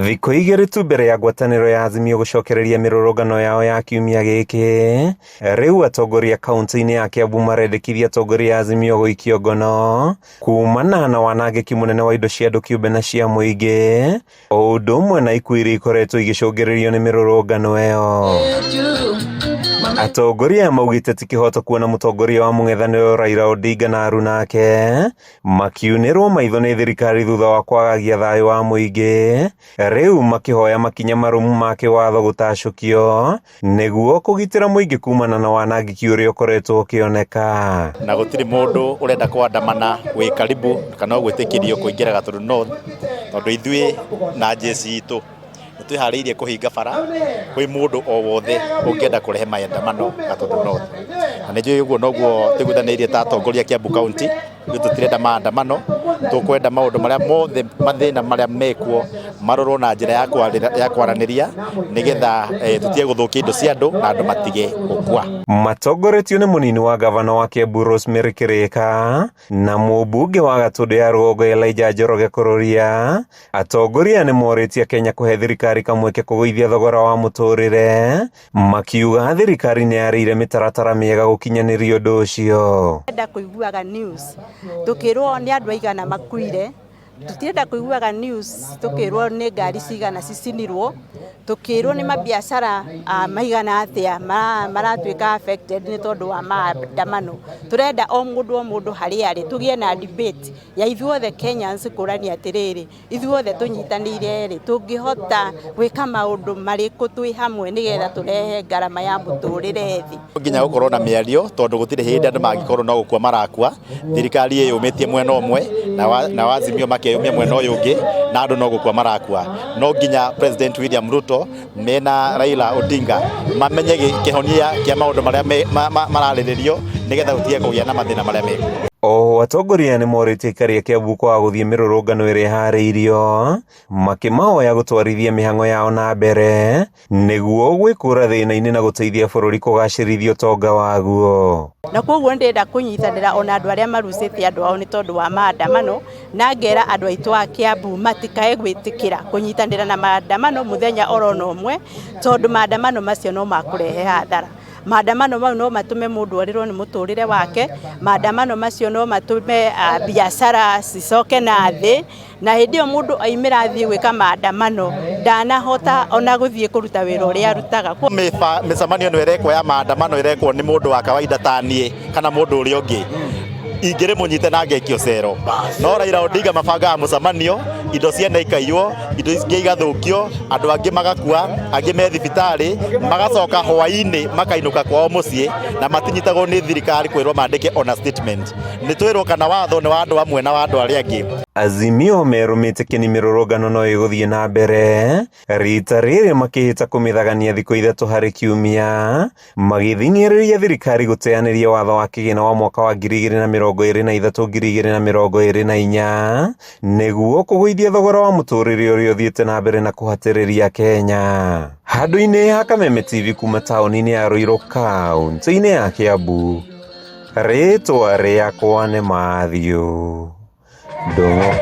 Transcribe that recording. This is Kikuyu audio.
Thikũ igĩrĩ tu mbere ya ngwatanĩro ya Azimio gũcokereria mĩrũrũngano yao ya kiumia gĩkĩ, rĩu atongoria kaunti-inĩ ya Kiambu marendekithia atongoria a Azimio gũikio ngono kumana na wanangĩki mũnene wa indo cia andũ kĩũmbe na cia mũingĩ, o ũndũ ũmwe na ikuũ iria ikoretwo igĩcũngĩrĩrio nĩ mĩrũrũngano ĩyo. Atongoria aya maugĩte ti kĩhoto kuona mũtongoria wa mũng'ethanĩro Raila Odinga na aruna ake makiunĩrwo maitho nĩ thirikari thutha wa kwagagia thayũ wa mũingĩ, rĩu makĩhoya makinya marũmu ma kĩwatho gũtacũkio nĩguo kũgitĩra mũingĩ kumana na wanangĩki ũrĩa ũkoretwo ũkĩoneka. Na gũtirĩ mũndũ ũrenda kũandamana wĩ karibu kana ũgwĩtĩkĩrio kũingĩra Gatundu North, tondũ ithuĩ na jeshi itũ nĩ twĩharĩirie kũhinga bara kwĩ mũndũ o wothe ũngĩenda kũrehe maandamano Gatundu North. Na nĩ njũĩ ũguo noguo tũiguithanĩirie ta atongoria a Kiambu County, ithuĩ tũtirenda maandamano, tũkwenda maũndũ marĩa mothe mathĩna marĩa mekuo marorwo na njĩra ya kwaranĩria nĩgetha tũtige gũthũkia indo cia andũ na andũ matige gũkua. Matongoretio nĩ mũnini wa gavana wa Kiambu Rosemary Kĩrĩka na mũmbunge wa Gatũndũ ya Rũgongo Elijah Njoroge Kũrũria, atongoria nĩ morĩtie Kenya kũhe thirikari kamweke kũgũithia thogora wa mũtũrĩre, makiuga thirikari nĩ yarĩire mĩtaratara mĩega gũkinyanĩria ũndũ ũcio. Tũtirenda kũiguaga news tũkĩrwo nĩ andũ aigana makuire, tũtirenda kũiguaga news tũkĩrwo nĩ ngari cigana cicinirwo, tũkĩrwo nĩ mabiacara maigana atĩa maratuĩka affected nĩ tondũ wa maandamano. Tũrenda o mũndũ o mũndũ harĩa arĩ tũgĩe na debate ya ithuothe Kenyans kũrania atĩrĩrĩ, ithuothe tũnyitanĩire rĩ, tũngĩhota gwĩka maũndũ marĩkũ twĩ hamwe nĩgetha tũrehe ngarama ya mũtũrĩre thĩ. Nginya gũkorwo na mĩario tondũ gũtirĩ hĩndĩ andũ mangĩkorwo no gũkua marakua, thirikari ĩyũmĩtie mwena ũmwe na Azimio makeyũmia mwena ũyũ ũngĩ na andũ no gũkua marakua. No nginya President William Ruto mena Raila Odinga mamenye kĩhonia kĩa maũndũ marĩa mararĩrĩrio nĩgetha gũtige kũgĩa na mathĩna marĩa mekuo. Oho atongoria nĩ morĩtie aikari a Kiambu kwaga gũthiĩ mĩrũrũngano ĩrĩa ĩharĩirio, makĩmahoya gũtwarithia mĩhang'o yao na mbere nĩguo gwĩkũra thĩna-inĩ na gũteithia bũrũri kũgacĩrithia ũtonga waguo. Na koguo ndĩrenda kũnyitanĩra ona andũ arĩa marucĩte andũ ao nĩ tondũ wa maandamano, na ngera andũ aitũ a Kiambu matikae gwĩtĩkĩra kũnyitanĩra na maandamano mũthenya oro na ũmwe, tondũ maandamano macio no makũrehe hathara. Maandamano mau no matũme mũndũ orĩrwo nĩ mũtũrĩre wake, maandamano macio no matũme biacara cicoke na thĩ, na hĩndĩ ĩyo mũndũ aimĩra athiĩ gwĩka maandamano ndanahota ona gũthiĩ kũruta wĩra ũrĩa arutaga. Mĩcemanio ĩno ĩrekwo ya maandamano ĩrekwo nĩ mũndũ wa kawaida ta niĩ kana mũndũ ũrĩa ũngĩ ingĩrĩ mũnyite na ngekio cero, no Raila Odinga mabangaga mũcemanio, indo ciene ikaiywo, indo ingĩ igathũkio, andũ angĩ magakua, angĩ me thibitarĩ, magacoka hwainĩ makainũka kwao mũciĩ na matinyitagwo nĩ thirikari kwĩrwo mandĩke ona statement. Nĩ twĩrwo kana watho nĩ wa andũ amwe na wa andũ arĩa angĩ. Azimio merũmĩte kĩni mĩrũrũngano no ĩgũthiĩ na mbere rita rĩrĩ makĩhĩta kũmĩthagania thikũ ithatũ harĩ kiumia, magĩthing'ĩrĩria thirikari gũteanĩria watho wa kĩgĩna wa mwaka wa 2023 2024 nĩguo kũgũithia thogora wa mũtũrĩre ũrĩa ũthiĩte na mbere na kũhatĩrĩria Kenya. Handũ-inĩ ha Kameme TV kuma taũni-inĩ ya Ruiru kaunti-inĩ ya Kiambu, rĩtwa rĩakwa nĩ Matthew Ndung'u.